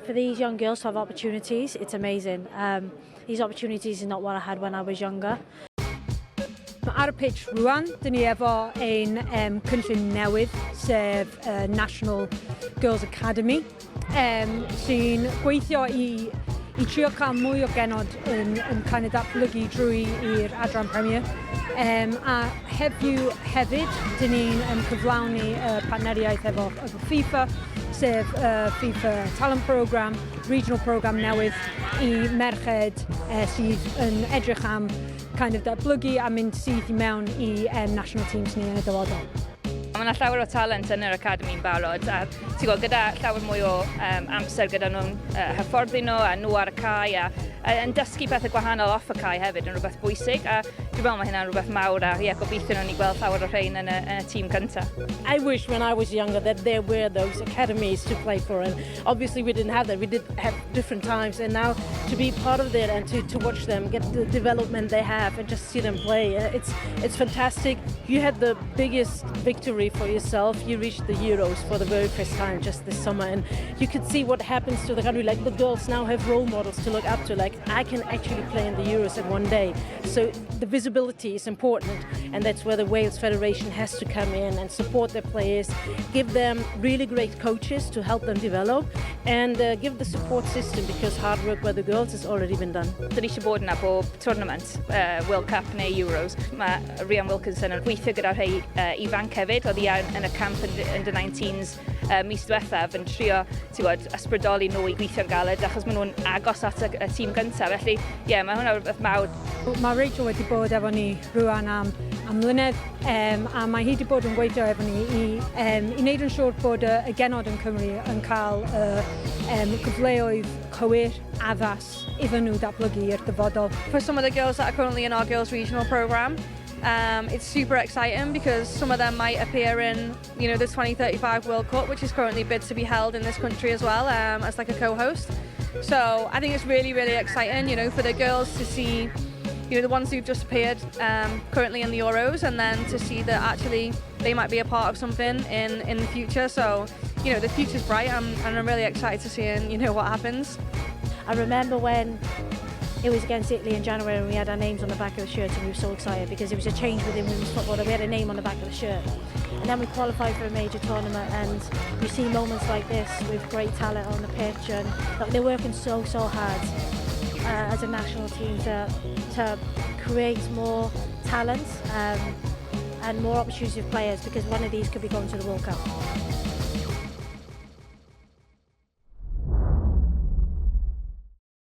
For these young girls to have opportunities, it's amazing. These opportunities are not what I had when I was younger. Ar y pitch rwan, dyn ni efo ein cynllun newydd, sef National Girls Academy, sy'n gweithio i trio cael mwy o genod yn kind of datblygu drwy i'r adran Premier. A heddiw hefyd, dyn ni'n cyflawni partneriaeth efo FIFA, sef FIFA Talent Programme, regional programme newydd i merched sydd yn edrych am kind of datblygu a mynd syth i mewn i national teams ni yn y dyfodol. Mae yna llawer o talent yn yr academi'n barod a ti'n gwybod, gyda llawer mwy o amser gyda nhw'n hyfforddi nhw a nhw ar y cae a yn dysgu pethau gwahanol off y cae hefyd yn rhywbeth bwysig, a dwi'n meddwl mae hynna'n rhywbeth mawr a ie, gobeithio nhw'n ni gweld llawer o rhain yn y tîm cyntaf. I wish when I was younger that there were those academies to play for, and obviously we didn't have that. We did have different times, and now to be part of it and to watch them get the development they have and just see them play, it's fantastic. You had the biggest victory for yourself. You reached the Euros for the very first time just this summer, and you could see what happens to the country. Like, the girls now have role models to look up to. Like, I can actually play in the Euros at one day. So the visibility is important, and that's where the Wales Federation has to come in and support their players, give them really great coaches to help them develop, and give the support system, because hard work by the girls has already been done. Dyn ni eisiau bod yna bob tournament, World Cup neu Euros. Mae Rhian Wilkinson yn gweithio gyda rhai ifanc hefyd. Oedd hi yn y camp under 19s mis diwethaf yn trio, ti'n gwybod, ysbrydoli nhw i gweithio'n galed achos maen nhw'n agos at y tîm gyntaf. Felly, ie, yeah, mae hwnna rhywbeth mawr. Mae Rachel wedi bod efo ni rwan am mlynedd a mae hi wedi bod yn gweithio efo ni i wneud yn siŵr bod y genod yn Cymru yn cael y cyfleoedd cywir, addas iddyn nhw datblygu i'r dyfodol. For some of the girls that are currently in our girls regional programme, it's super exciting because some of them might appear in the 2035 World Cup, which is currently bid to be held in this country as well, as like a co-host. So I think it's really, really exciting for the girls to see the ones who've just appeared currently in the Euros, and then to see that actually they might be a part of something in the future. So the future's bright, and I'm really excited to see what happens. I remember when it was against Italy in January and we had our names on the back of the shirt, and we were so excited because it was a change within women's football that we had a name on the back of the shirt. And then we qualified for a major tournament, and you see moments like this with great talent on the pitch, and like, they're working so, so hard as a national team to create more talent and more opportunities for players, because one of these could be going to the World Cup.